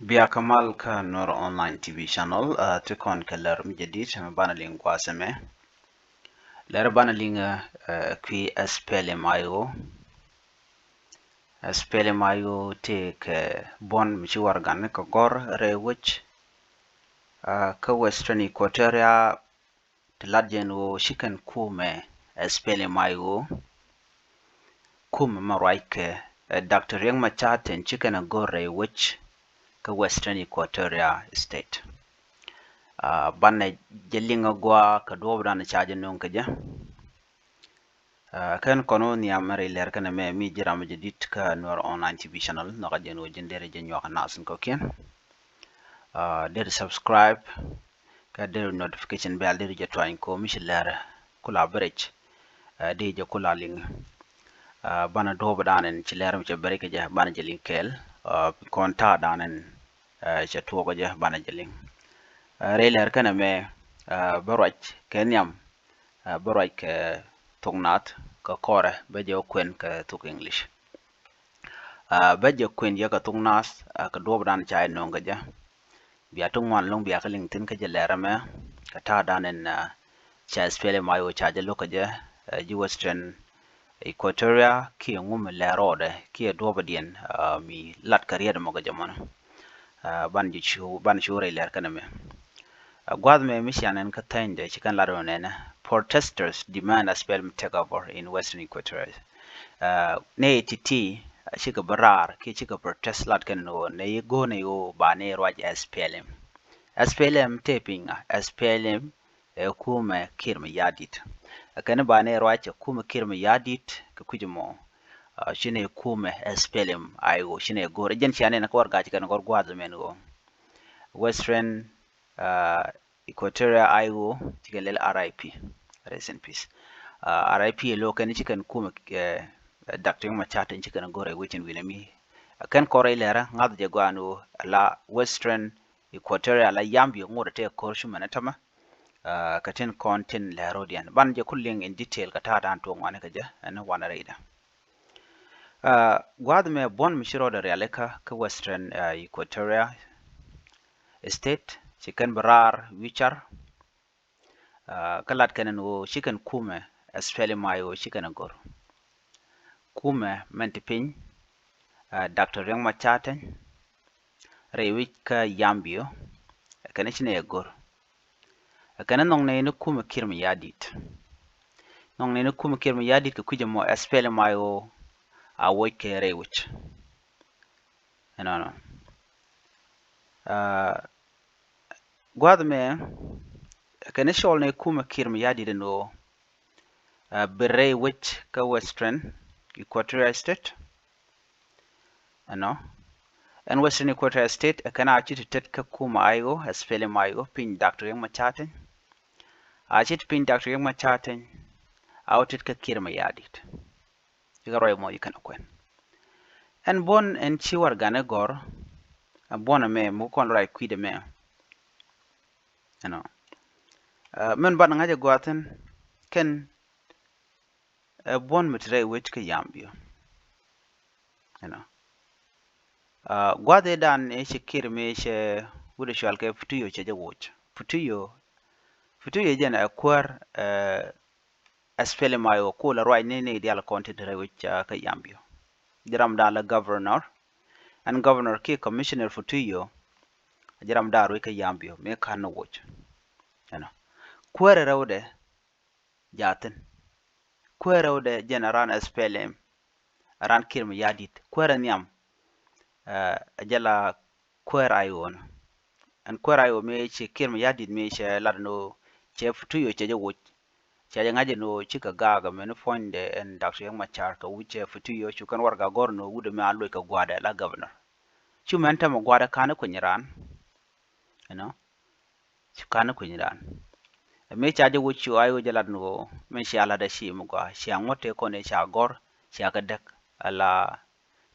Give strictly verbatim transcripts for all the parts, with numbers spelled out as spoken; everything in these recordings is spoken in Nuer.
Bia kä mal kä Nuer Online T V channel, ah, ti kɔn kɛ lär mi jadid mi banɛ liŋ gua̱a̱th ɛmɛ. Lär banɛ liŋ, ah, kui̱ S P L M I O. S P L M I O tëë kɛ buɔ̱n mi ci warɛgani kɛ gɔ̱r rɛy wec, ah, kä Western Equatoria. Ti lat jɛn ɣöö ci kɛn kumɛ S P L M I O, kumɛ mɛ ruac kɛ, eh, Doctor Riek Machar tin ci kɛn a go̱r rɛy wec kä Western Equatoria State. Ah, banɛ jɛ liŋ a gɔaa kɛ duɔɔp dan ca jɛ nöŋ kɛ jɛ. Ah, kɛn kɔn wä nhiam mɛ rɛy lɛr kɛnɛ mɛ mi ji̱ ram jɛ dit kä Nuer Online T V channel, nhɔkä jɛn wä ji̱n derɛ jɛ nyuak a nath in kɔkiɛn. Ah, derɛ subscribe, kä derɛ notification bell derɛ jɛ tuany ko mi ci lɛr kula bɛ rɛc. Ah, derɛ jɛ kula liŋ. Ah, banɛ duɔɔp dan in ci lɛr mi cɛ bɛ rɛc kɛ jɛ banɛ jɛ liŋ kɛɛl. Ah, kɔn ta̱a̱ dan in, ah, cɛ tuɔɔk kɛ jɛ banɛ jɛ liŋ. Ah, rɛy lɛr kɛnɛ mɛ, ah, bä ruac kɛ nhiam, ah, bä ruac kɛ thok nath kɛ kɔrɛ bä jɛ kuɛn kɛ thok English. Ah, bä jɛ kuɛn jɛ kɛ thok nath, ah, kɛ duɔɔp dan ca jɛ nöŋ kɛ jɛ. Bia ti ŋuan lo̱ŋ bia kä liŋ thi̱n kä jɛ lɛr ɛmɛ kɛ ta̱a̱ dan in, ah, ca S P L M I O ca jɛ lo̱k kɛ jɛ, ah, ji̱ Western Equatoria kiɛ ŋu mi lɛr rɔɔdɛ kiɛ duɔɔpä diɛn, ah, mi lat kɛ riɛt ɛmɔ kɛ jɛ mɔnɔ. Ah, banɛ jɛ cu, banɛ cu rɛy lɛr kɛnɛ mɛ. Ah, gua̱a̱th mɛ mi cian ɛn kä thɛnydɛ ci kɛn lat ɣöö nɛnɛ, protesters demand S P L M take over in Western Equatoria. Ah, nɛ ti̱ti̱, ah, cikɛ bi raar kiɛ cikɛ protest lat kɛn ɣöö nɛ yi go̱o̱nɛ ɣöö ba nɛ ruac S P L M. S P L M tëë piny ŋa? S P L M ɛ kumɛ Kiir Mayardit. Ɛ kɛn ba nɛ ruac ɛ kumɛ Kiir Mayardit kɛ kui̱c mɔ, ah, ci nɛ kumɛ S P L M I O ci nɛ go̱r. Ɛ jɛn cia nɛn kä warɛga ci kɛn gɔ̱r gua̱a̱th mɛn ɣöö Western, ah, Equatoria I O, ci kɛn lɛl R I P, rest in peace. Ah, R I P ɛ lo̱ kɛn ci kɛn kumɛ, eh, Doctor Riek Machar tin ci kɛn go̱r ɛ wecin wi̱nɛ mi. Ah, kɛn kɔr rɛy lɛrä ŋa̱th jɛ gɔaa ni ɣöö la Western Equatoria la Yambio ŋot ɛ tëë ko̱r cumɛn ɛ tämɛ. Ah, kɛ tin kɔn tin lɛr rɔ̱diɛn. Banɛ jɛ ku liŋ in detail kɛ ta̱a̱ dan tuɔɔk ŋuani kɛ jɛ ɛn wanɛ rɛydɛ. Ah, gua̱a̱th mɛ buɔ̱n mi ci rɔɔdɛ rialikä kä Western, ah, Equatoria State, ci kɛn bi raar wi̱car. Ah, kä lat kɛn ɛn ɣöö ci kɛn kumɛ S P L M I O ci kɛn ɛ go̱r. Kumɛ mɛn ti piny, ah, Doctor Riek Machar Teny rɛy wec kä Yambio, ɛ kɛn ci nɛ ɛ go̱r. Ɛ kɛn nhɔk nɛy ni kumɛ Kiir Mayardit. Nhɔk nɛy ni kumɛ Kiir Mayardit kɛ kui̱c ɛmɔ S P L M I O a woc kɛ rɛy wec. Ɛnɔnɔ. Ah, gua̱a̱th mɛ, ɛ kɛn cɔl nɛy kumɛ Kiir Mayardit ɛn ɣöö, ah, bi rɛy wec kä Western Equatoria State. Ɛnɔ. Ɛn Western Equatoria State ɛ kɛn a ci ti tet kä kumɛ I O, S P L M I O, piny Doctor Riek Machar Teny. A ci ti piny Doctor Riek Machar Teny. A wä tet kä Kiir Mayardit. Ci kɛ ruac mɔ ci kɛn kuɛn. Ɛn buɔ̱n ɛn ci warɛgani gɔ̱r. Ɛn buɔ̱n ɛmɛ mi kɔn ruac kui̱dɛ mɛ. Ɛnɔ. Ah, mɛn banɛ ŋa̱c ɛ gɔaa thi̱n kɛn, eh, buɔ̱n mi te rɛy wec kä Yambio. Ɛnɔ. Ah, gua̱a̱th ëë dan ëë ci Kiir mi cɛ wut ɛ cual kɛ Futuyo cɛ jɛ woc. Futuyo, Futuyo jɛn ɛ kuäär, eh, S P L M I O, ku la ruac ni ni diaal kɔn ti te rɛy wec, ah, kä Yambio. Ji̱ ram dan la governor. Ɛn governor kiɛ commissioner Futuyo, ji̱ ram dan ruec kä Yambio mi ka̱n ni woc. Ɛnɔ. Kuäär rɛwdɛ jathin. Kuäär rɛwdɛ jɛn a ran S P L M, a ran Kiir Mayardit. Kuäär ɛ nhiam, eh, a jɛ la kuäär I O nɔ. Ɛn kuäär I O mi ci Kiir Mayardit mi cɛ lat ni ɣöö cɛ Futuyo cɛ jɛ woc. Cɛ jɛ ŋa̱c ni ɣöö cikɛ gaak ɛmɛ ni puɔ̱nydɛ ɛn Doctor Riek Machar kɛ wi̱c cɛ Futuyo, cu kɛn warɛga gɔ̱r ni ɣöö wut ɛmɛ a loc kɛ gua̱dɛ la governor. Cu mɛn tämɛ gua̱dɛ ka̱n kui̱ny raan. Ɛnɔ. Ci ka̱n kui̱ny raan. Ɛ mëë ca jɛ woc cu I O jɛ lat ni ɣöö mɛn cia lat ɛ ci mi gɔaa, cia ŋuɔ̱t tëë kɔn ëë ca gɔ̱r, cia kɛ däk ala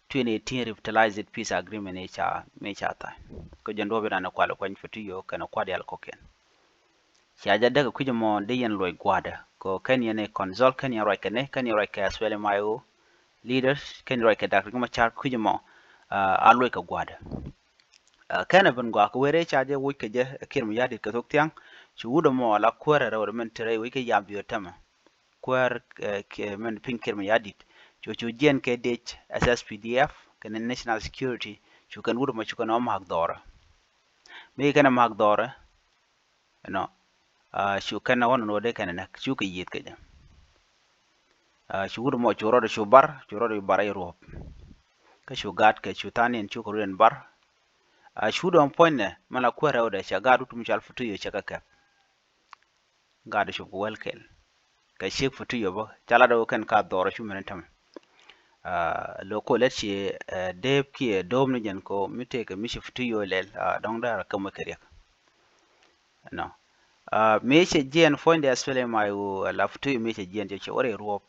twenty eighteen revitalized peace agreement ëë ca, mëë ca tha̱a̱ny. Kä jɛn duɔ̱ɔ̱p inan ɛ kual ɛ kuany Futuyo kɛnɛ kua̱r diaal kɔ̱kiɛn. Cia jɛ däk ɛ kui̱c ɛmɔ dee yɛn luɔc gua̱dɛ. Kɛ kɛn yɛn ɛ consult, kɛn yɛn ruac kɛ nɛ, kɛn yɛn ruac kɛ S P L M I O leaders, kɛn yɛn ruac kɛ Doctor Riek Machar kui̱c ɛmɔ, ah, a luɔc kɛ gua̱dɛ. Kɛnɛ ben gɔaa kɛ wee rɛy ca jɛ woc kɛ jɛ Kiir Mayardit kɛ thok thiaŋ. Cu wut ɛmɔ la kuäär rɛw rɛ mɛn te rɛy wec kɛ Yambio tämɛ. Kuäär mɛn piny Kiir Mayardit cu cu jiɛn kɛ dec S S P D F kɛnɛ National Security. Cu kɛn wut ɛmɔ cu kɛn ɔ ma̱a̱k dhɔrɛ. Mi kɛn ɛ ma̱a̱k dhɔrɛ ɛnɔ cu kɛn ɛ ɣɔn ɛn ɣöö dee kɛn ɛ näk cu kɛ yiëth kɛ jɛ. Cu wut ɛmɔ cu rɔɔdɛ cu bar, cu rɔɔdɛ cu bar rɛy ruɔ̱p. Kä cu gaat kɛ cu tha̱a̱n in cu kɛ ruëën bar. Cu wut ɛmɔ puɔ̱nydɛ mɛn la kuäär rɛwdɛ cɛ gaat wut mi cɔal Futuyo cɛ kɛ kɛp. Gaat cop kɛ wäl kɛl kɛ ciek Futuyo bä ca lat ɣöö kɛn ka dhɔr cu mɛn tämɛ. Lo̱k kɔ lɛt ci dep kiɛ do̱p ni jɛn kɔ mi tëëkɛ mi ci Futuyo lɛl dɔ̱ŋ däär kä mɔ kɛ riɛk. Nɔ mi cɛ jiɛn puɔ̱nydɛ S P L M I O la Futuyo mi cɛ jiɛn cɛ cɛ wä rɛy ruɔ̱p.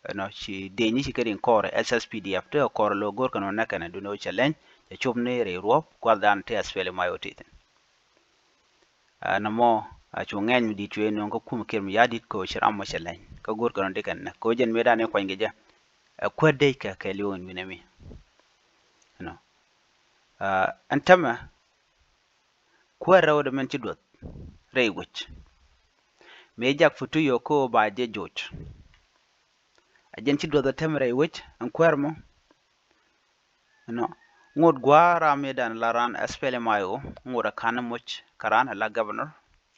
Ɛnɔ ci deny ni ci kɛ rin kɔɔr S S P D F tekɛ kɔɔr lo̱k go̱r kɛ nɔ nɛ kɛnɛ duni wä cɛ lɛny cɛ cop ni rɛy ruɔ̱p kuath dan ti S P L M I O ti thin. Ɛnɔ mɔ a cu ŋɛny mi di̱t cuɛ nöŋ kä kum Kiir Mayardit kɛ wä ci ram mɔ cɛ lɛny kä go̱r kɛ nɔ di kɛn nɛ kɛ wä jɛn mëë dan ni kuany kɛ jɛ. Ɛ kuäär dec kɛ kɛ li̱w in wi̱nɛ mi. Ɛnɔ ɛn tämɛ kuäär rɛwdɛ mɛn ci duɔth rɛy wec. Mëë jak Futuyo kä ba jɛ joc. A jɛn ci duɔth a tɛm rɛy wec ɛn kuäär mɔ. Nɔ ŋot gua̱a̱r ram mi dan la ran S P L M I O ŋot a kan moc ka ran a la governor.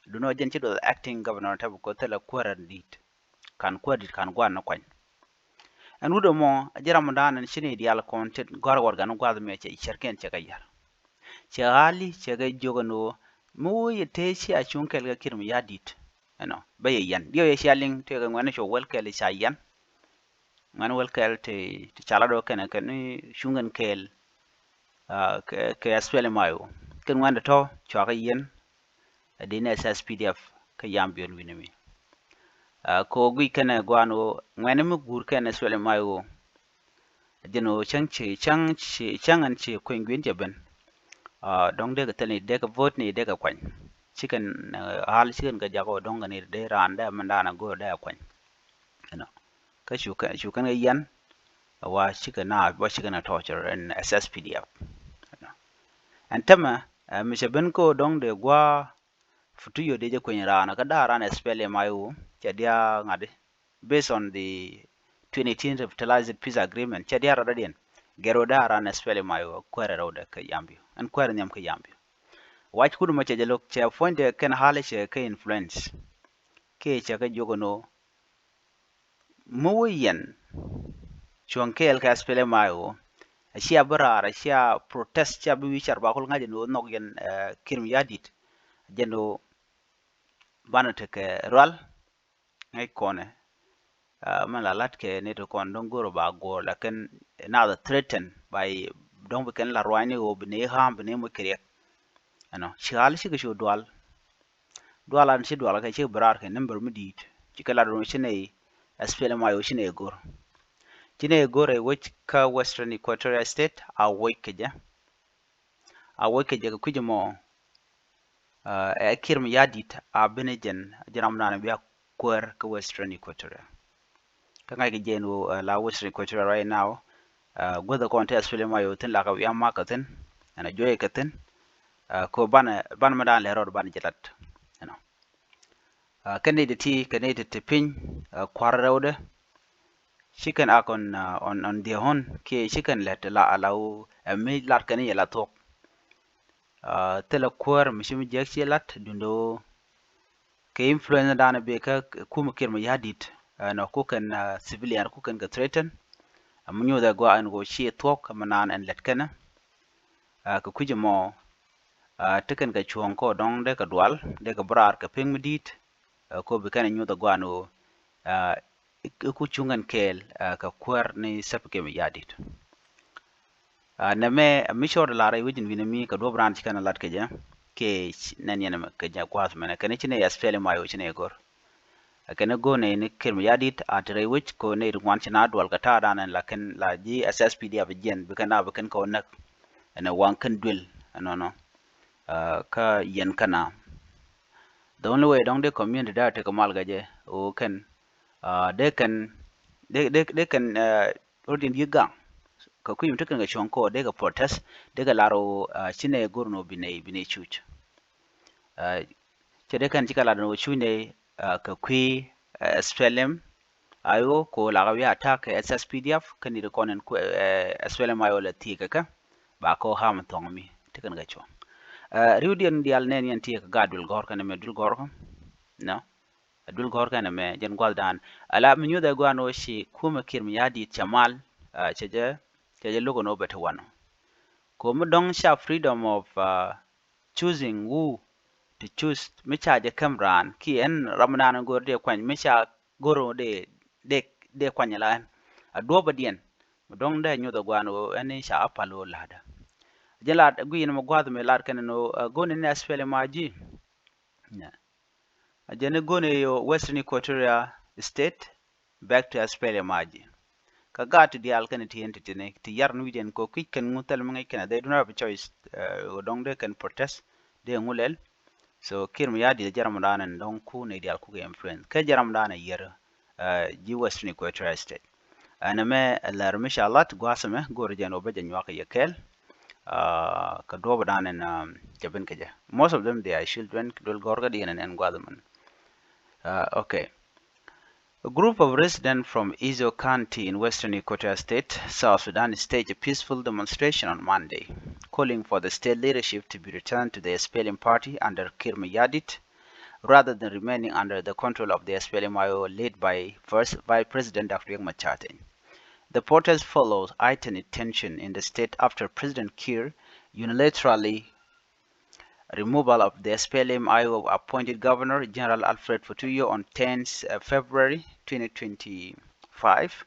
Dunɔ jɛn ci duɔth acting governor tɛm ko thilɛ kuäär a di̱t. Kan kuäär di̱t kan gua̱a̱r ni kuany. Ɛn wut ɛmɔ a ji̱ ram dan ɛn ci ni diaal kɔn ci gua̱a̱r gua̱a̱r gan gua̱a̱r mi cɛ cɛrkɛn cɛ kɛ yar. Cɛ ɣa̱li cɛ kɛ jiök ɛn ɣöö mi wä yɛ tëë ci a cuŋ kɛl kɛ Kiir Mayardit. Ɛnɔ bä yɛ yɛn diɛ yɛ cia liŋ tëë kɛ ŋuɛ̈ni cɔ wäl kɛl ca yɛn. Ŋuɛ̈ni wäl kɛl ti ca la dɔɔ kɛnɛ kɛn cuŋ kɛn kɛɛl kɛ S P L M I O kɛn ŋuɛ̈ni tɔ̱ cua kɛ yɛn. Ɛ di nɛ S S P D F kä Yambio wi̱nɛ mi. Kɛ ɣöö guic kɛnɛ gua̱a̱n ɣöö ŋuɛ̈ni mi guur kɛn S P L M I O. Jɛn ɣöö cäŋ ci cäŋ ci cäŋ ɛn ci kueny gui̱n cɛ ben. Dɔ̱ŋ dee kɛ thil ni dee kɛ vote ni dee kɛ kuany. Ci kɛn ɣal ci kɛn kɛ jak ɣöö dɔ̱ŋ kɛ ni dee raan dee mɛn daan a go̱o̱r dee a kuany. Ɛnɔ kä cu kɛn cu kɛn kɛ yɛn. Wa ci kɛ na wa ci kɛn a torture ɛn S S P D F. Ɛn tämɛ mi cɛ ben kä ɣöö dɔ̱ŋ dee gua̱a̱ Futuyo dee jɛ kueny raan kä da̱a̱ raan S P L M I O cɛ diaa ŋa̱di. Based on the twenty eighteen revitalized peace agreement cɛ diaar rɔɔdɛ diɛn gɛr wä da̱a̱ ran S P L M I O kuäärɛ rɛwdɛ kä Yambio ɛn kuäärɛ nhiam kä Yambio. Wac kut mɔ cɛ jɛ lo̱k cɛ puɔ̱nydɛ kɛn ɣa̱lɛ cɛ kɛ influence. Kɛ cɛ kɛ jiök ɛn ɣöö mi wä yɛn cuɔ̱ŋ kɛɛl kɛ S P L M I O. A cia bi raar a cia protest cia bi wi̱i̱ car ba kul ŋa̱c ɛn ɣöö nhɔk yɛn Kiir Mayardit. Jɛn ɣöö banɛ tekɛ rual. Ŋäc kɔnɛ mɛn la la̱t kɛ ni ti kɔn dɔ̱ŋ go̱r ba guɔ̱ɔ̱r lakin nath a threaten ba dɔ̱ŋ bi kɛn la ruanyni ɣöö bi ni ɣa̱a̱m bi ni moc kɛ riɛk. Ɛnɔ ci ɣal cikɛ cu dual. Dual an ci dual kɛ cikɛ bi raar kɛ number mi di̱i̱t. Cikɛ lat run ci nɛy S P L M I O ci nɛy go̱r. Ci nɛy go̱r ɛ wec kä Western Equatoria State a woc kɛ jɛ. A woc kɛ jɛ kɛ kui̱c ɛmɔ. Ɛ Kiir Mayardit a ben ɛ jɛn a ji̱ ram dan bia kuäär kä Western Equatoria. Kä ŋa̱c kɛ jɛ ɛn ɣöö la Western Equatoria right now. Guäth ɛ kɔn ti S P L M I O thin la kɛ wiam mak kɛ thin ɛn a juɔc kɛ thin. Kɛ banɛ banɛ mi dan lɛ rɔɔd banɛ jɛ lat. Ɛnɔ kɛn nɛy ti ti kɛn nɛy ti ti piny kua̱r rɛwdɛ. Ci kɛn ak on on on their own kiɛ ci kɛn lɛt la ala wu ɛ mi lat kɛn yɛ la thuɔ̱k. Thilɛ kuäär mi ci mi jiäk ci lat dundo. Kɛ influence dan bi kä kum Kiir Mayardit ɛnɔ ku kɛn civilian ku kɛn kɛ threaten. Ɛ mi nyuuth ɛ gua ɛn ɣöö ci thuɔ̱k ɛ mi naan ɛn lɛt kɛnɛ. Kɛ kui̱c ɛmɔ ti kɛn kɛ cuɔ̱ɔ̱ŋ kɔ dɔ̱ŋ dee kɛ dual dee kɛ bi raar kɛ pek mi di̱i̱t. Kɔ bi kɛn ɛ nyuth ɛ guan ɣöö iku cuŋ ɛn kɛɛl kɛ kuäär ni Salva Kiir Mayardit. Nɛmɛ mi cɔɔt lar i̱ wec in wi̱nɛ mi kɛ duɔ̱p raan ci kɛn ɛ lat kɛ jɛ. Kɛ nɛn yɛn kɛ jɛ gua̱a̱th mɛnɛ kɛn ci nɛ S P L M I O ci nɛ go̱r. Kɛn go̱r nɛ ni Kiir Mayardit a ti rɛy wec kɔ nɛ ti ŋuan ci na dual kɛ ta̱a̱ dan ɛn la kɛn la ji̱ S S P D F jiɛn bi kɛn a bi kɛn kɛ wä näk. Ɛn ɛ waŋ kɛn duel ɛnɔnɔ. Kä yɛn kɛn a the only way dɔ̱ŋ dee community dee a tekɛ mal kɛ jɛ ɣöö kɛn dee kɛn dee dee kɛn rot in yiëk gaŋ. kɛ kui̱ mi ti kɛn kɛ cuɔ̱ŋ kɔ dee kɛ protest, dee kɛ lar ɣöö, ah, ci nɛy go̱r ni ɣöö bi nɛy, bi nɛy cuc. Ah, cɛ dee kɛn ci kɛ lar ni ɣöö cuc nɛy, ah, kɛ kui̱, ah, S P L M I O kɛ ɣöö la kɛ wi̱i̱ attack kɛ S S P D F, kä nɛy ti kɔn ɛn kuɛ, eh, S P L M I O la thiek kɛ kɛ, ba kɛ ɣöö harm thuɔ̱ŋ mi ti kɛn kɛ cuɔ̱ŋ. Ah, ri̱wdiɛn diaal nɛn yɛn ti kɛ gaat duël gɔ̱rkä nɛmɛ, duël gɔ̱rkä. Nɔ. Ɛ duël gɔ̱rkä nɛmɛ jɛn gua̱thdan. Ala mi nyuthɛ gua̱n ɣöö ci kumɛ Kiir Mayardit cɛ mal, ah, cɛ jɛ, cɛ jɛ lo̱k ɛn ɣöö bɛ te wanɔ. Kɛ ɣöö mi dɔ̱ŋ ca freedom of, ah, choosing who to choose, mi ca jɛ käm raan, kiɛ ɛn ram mi naan go̱r dee kuany, mi ca go̱r ɣöö dee, dee, dee kuany ala ɛn. A duɔ̱ɔ̱pädiɛn, mi dɔ̱ŋ dee nyuthɛ gua̱n ɣöö ɛn i̱ ca a pal ɣöö la̱tdä. Jɛn lat gui̱i̱n mi gua̱th mi lat kɛn ɛn ɣöö, ah, go̱n ɛn i̱ S P L M I G. Nɛ. A jɛn i̱ go̱n i̱ ɣöö Western Equatoria State back to S P L M I G. Kä gaat ti diaal kɛn ti yɛn ti tini ti yar ni wi̱c ɛn kɛ ɣöö kui̱c kɛn ŋu thil mi ŋäc kɛn, they don't have a choice, eh, ɣöö dɔ̱ŋ dee kɛn protest, dee ŋu lɛl. So Kiir Mayardit jɛ ram dan ɛn dɔ̱ŋ ku nɛy diaal kukɛ influence. Kä jɛ ram dan ɛ yier, eh, ji̱ Western Equatoria State. Ɛn ɛmɛ ɛ lär mi ca lat gua̱a̱th ɛmɛ go̱o̱r jɛn ɣöö bä jɛ nyuak kɛ yɛ kɛɛl. Ah, kɛ duɔ̱ɔ̱p dan ɛn, um, cɛ ben kɛ jɛ. Most of them, they are children, kɛ duel gɔ̱rkä diɛn ɛn, ɛn gua̱a̱th ɛmɛn. Ah, okay. A group of residents from Ezo County in Western Equatoria State, South Sudan, staged a peaceful demonstration on Monday, calling for the state leadership to be returned to the S P L M party under Kiir Mayardit, rather than remaining under the control of the S P L M I O led by First Vice President Doctor Riek Machar Teny. The protest follows heightened tension in the state after President Kiir unilaterally removal of the S P L M I O appointed Governor General Alfred Futuyo on tenth, uh, February twenty twenty-five.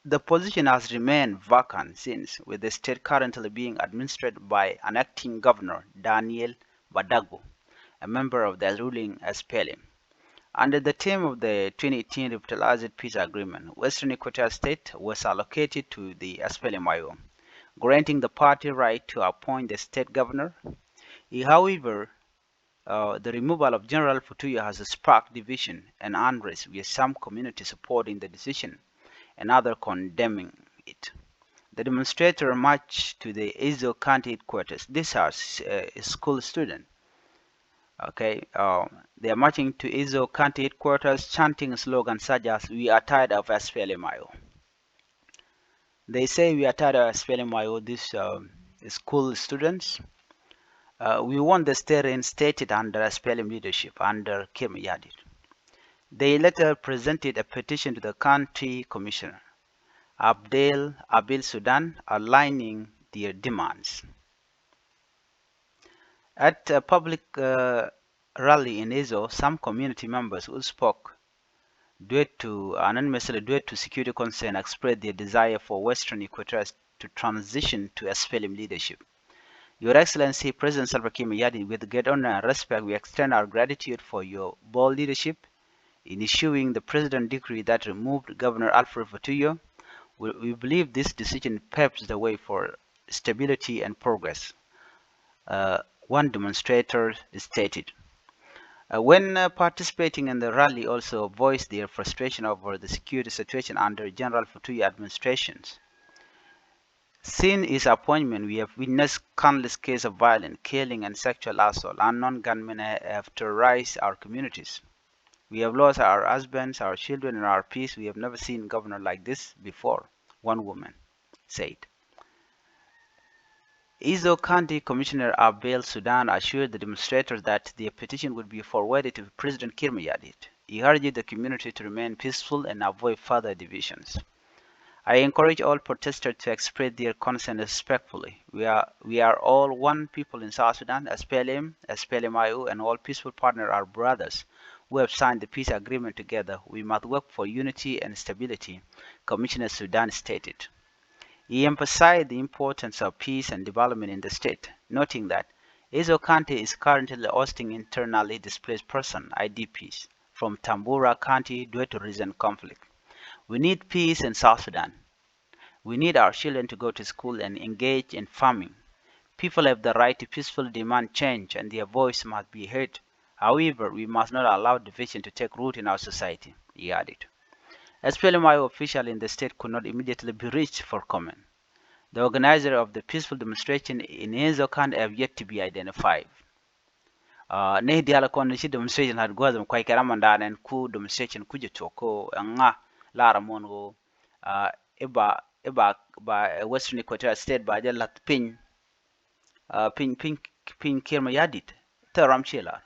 The position has remained vacant since, with the state currently being administered by an acting governor, Daniel Badagbo, a member of the ruling S P L M. Under the term of the twenty eighteen revitalized peace agreement, Western Equatoria State was allocated to the S P L M I O, granting the party right to appoint the state governor. However, uh, the removal of General Futuyo has sparked division and unrest, with some communities supporting the decision and others condemning it. The demonstrators marched to the Ezo County headquarters. These are, uh, school students. Okay, uh, they are marching to Ezo County headquarters, chanting slogans such as, "We are tired of S P L M I O." They say, "We are tired of S P L M I O," these, uh, school students. Uh, "We want the state reinstated under S P L M leadership, under Kiir Mayardit." They later presented a petition to the county commissioner, Abdel Abil Sudan, outlining their demands. At a public, uh, rally in Ezo, some community members who spoke due to, anonymously due to security concern, expressed their desire for Western Equatoria to transition to S P L M leadership. "Your Excellency, President Salva Kiir Mayardit, with great honor and respect, we extend our gratitude for your bold leadership in issuing the president decree that removed Governor Alfred Futuyo. We, we believe this decision paves the way for stability and progress," uh, one demonstrator stated. Uh, when, uh, participating in the rally also voiced their frustration over the security situation under General Futuyo administrations. "Since his appointment, we have witnessed countless cases of violence, killing and sexual assault. Unknown gunmen ha-, have terrorized our communities. We have lost our husbands, our children, and our peace. We have never seen governor like this before," one woman said. Ezo County Commissioner Abel Sudan assured the demonstrators that their petition would be forwarded to President Kiir Mayardit. He urged the community to remain peaceful and avoid further divisions. "I encourage all protesters to express their concern respectfully. We are, we are all one people in South Sudan, S P L M, S P L M I O, and all peaceful partners are brothers who have signed the peace agreement together. We must work for unity and stability," Commissioner Sudan stated. He emphasized the importance of peace and development in the state, noting that Ezo County is currently hosting internally displaced persons, I D Ps, from Tambura County due to recent conflict. "We need peace in South Sudan. We need our children to go to school and engage in farming. People have the right to peacefully demand change, and their voice must be heard. However, we must not allow division to take root in our society," he added. S P L M I O officials in the state could not immediately be reached for comment. The organizer of the peaceful demonstration in Ezo County have yet to be identified. Ni diaal kɔn ci demonstration lat gua̱a̱th mi kuay kɛ ram mandan ɛn ku demonstration ku jɛ tuɔk ko ɛŋa lar amuɔn ko iba iba ba Western Equatoria State ba jɛ lath piny piny piny piny Kiir Mayardit thil ram ci lar.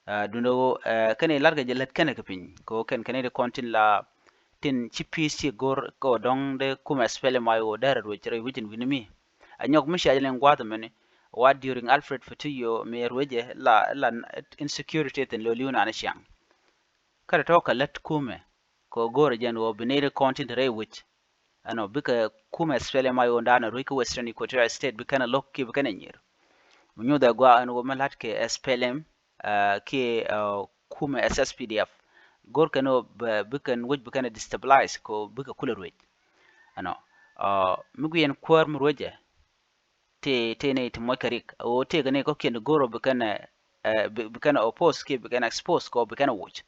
Duundɛ ɣöö kɛn i̱ lat kɛ jɛ lät kɛnɛ kɛ piny kɛ ɣöö kɛn kɛn i̱ ti kɔn tin la tin ci pi̱i̱th ci go̱r kɛ ɣöö dɔ̱ŋ dee kumɛ S P L M I O dee rɛ ruec rɛy wecin wi̱ni mi. A nyɔk mi cia jɛ liŋ gua̱a̱th ɛmɛni wa during Alfred Futuyo mi ruecɛ la la insecurity thin lo̱li̱w nani ciaŋ. Kä tɛ tɔ̱ kɛ lät kumɛ kɛ ɣöö go̱rɛ jɛn ɣöö bi nɛy ti kɔn tin te rɛy wec. Ɛnɔ bikɛ kumɛ S P L M I O dan ruec kä Western Equatoria State bi kɛn ɛ lo̱k kiɛ bi kɛn ɛ nyir. Mi nyuthɛ gɔaa ɛn ɣöö mi la̱t kɛ S P L M kiɛ kumɛ S S P D F. Go̱r kɛn ɣöö bi kɛn wec bi kɛn ɛ destabilize kɛ ɣöö bikɛ kulɛ ruec. Ɛnɔ mi guiɛn kuäär mi ruecɛ tëë tëë nɛy ti muɔc kɛ rik ɣöö tëë kɛ nɛy kɔ̱kiɛn ti go̱r ɣöö bi kɛn ɛ bi kɛn ɛ oppose kiɛ bi kɛn ɛ expose kɛ ɣöö bi kɛn ɛ woc.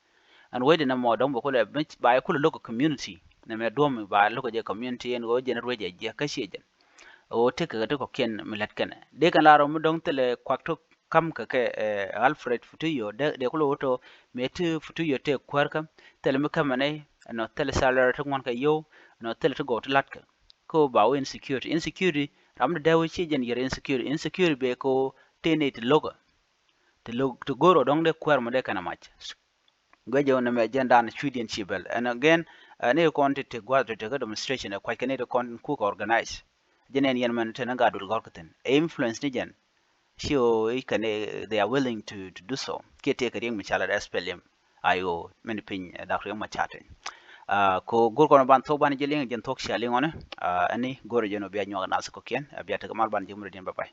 Ɛn wecdɛ nɛmɔ dɔ̱ŋ bɛ kulɛ ba yɛ kulɛ lo̱k ɛ community nɛmɛ duɔ̱m ba lo̱k ɛ jɛ community ɛn ɣöö jɛn ruec ɛ jiɛ kä ciɛ jɛn. Ɣöö tëë kɛ ti kɔ̱kiɛn mi lät kɛnɛ dee kɛn lar ɣöö mi dɔ̱ŋ thilɛ kuak tok kam kɛ kɛ Alfred Futuyo dee kulɛ wä tɔ mëë ti Futuyo tëë kuäärkä thilɛ mi kämɛ nɛy ɛnɔ thilɛ salary ti ŋuɔ̱n kɛ yio̱w ɛnɔ thilɛ ti gɔw ti la̱tkɛ. Kä ba wä insecurity insecurity ram di dee wä ci jɛn yɛr insecurity insecurity bɛ ko tëë nɛy ti lo̱kä ti lo̱k ti go̱r ɔ dɔ̱ŋ dee kuäär mɔ dee kɛn a mac. Guic jɛ wä nɛmɛ jɛn dan cui̱diɛn ci bɛl and again ni kɔn ti ti gua̱th ti ti kä demonstration ɛ kuac kɛ ni ti kɔn kukɛ organize. Jɛn ɛn yɛn mɛn ti ni gat dul gɔ̱r kä thin ɛ influence ni jɛn. Ci ɣöö i̱ kɛn they are willing to to do so kiɛ tëëkɛ Riek Machar la S P L M I O mɛn piny Dak Riek Machar teny. Ko go̱r kɔn ban thok ban jɛ liŋ jɛn thok cia liŋ ɔni ɛni go̱r jɛn ɔ bia nyuak nath kɔ̱kiɛn bia tekɛ mal ban jɛ murɛ diɛn bye bye.